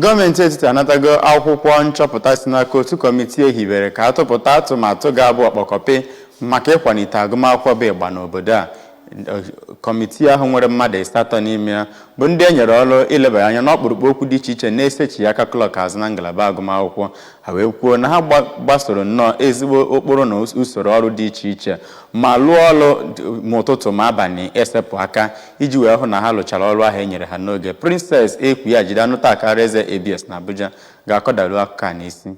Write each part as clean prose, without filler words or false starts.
Gọọmenti etiti anatago akwụkwọ nchọpụta si n'aka otu kọmitii ehibere ka a tụpụta atụmatụ ga-abụ ọkpọkọpị maka ịkwalite agụmakwụkwọ bụ ịgba n'obodo a. Kọmitii ahụ nwere mmadụ 8 n'ime ya bụ ndị e nyere ọrụ ilebanye anya n'ọkpụrụkpụ okwu dị iche iche na-esechi aka klọk azụ na ngalaba agụmakwụkwọ. Ha wee kwuo na ha gbasoro nnọọ ezigbo ụkpụrụ na usoro ọrụ dị iche iche ma lụọ ọrụ ma ụtụtụ ma abalị esepụ aka iji wee hụ na ha lụchara ọrụ ahụ e nyere ha n'oge. Princess Ekwi Ajide Anụtakara Eze ABS na Abuja ga-akọdaru akụkọ a n'isi.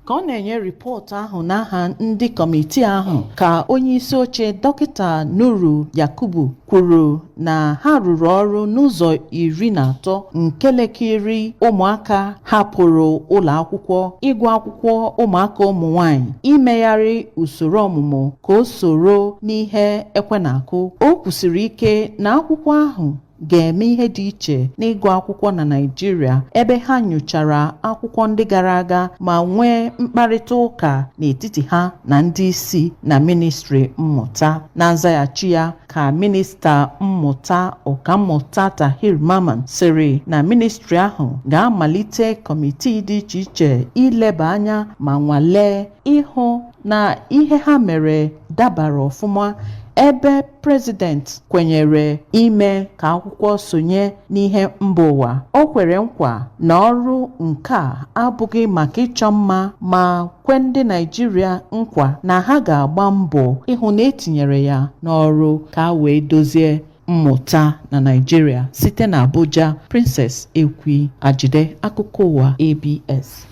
Ka ọ na-enye rịpọtụ ahụ n'aha ndị kọmitii ahụ ka onyeisi oche Dọkịta Nuru Yakubu kwuru na ha rụrụ ọrụ n'ụzọ 13 nke lekiri ụmụaka hapụrụ ụlọ akwụkwọ, ịgụ akwụkwọ ụmụaka ụmụ nwanyị, imegharị usoro ọmụmụ ka o soro n'ihe ekwe na-akụ. O kwusiri ike na akwụkwọ ahụ ga-eme ihe dị iche n'ịgụ akwụkwọ na Naịjirịa ebe ha nyochara akwụkwọ ndị gara aga ma nwee mkparịta ụka n'etiti ha na ndị isi na ministri mmụta. Na nzaghachi ya ka minista mmụta Ọkammụta Tahir Mamman sịrị na ministri ahụ ga-amalite kọmitii dị iche iche ileba anya ma nwalee ịhụ na ihe ha mere dabara ọfụma ebe prezidenti kwenyere ime ka akwụkwọ sonye n'ihe mba ụwa. O kwere nkwa na ọrụ nke a abụghị maka ịchọ mma ma kwe ndị Naịjirịa nkwa na ha ga-agba mbọ ịhụ na etinyere ya n'ọrụ ka a wee dozie mmụta na Naịjirịa. Site na Abuja, Princess Ekwi Ajide, akụkọ ụwa ABS.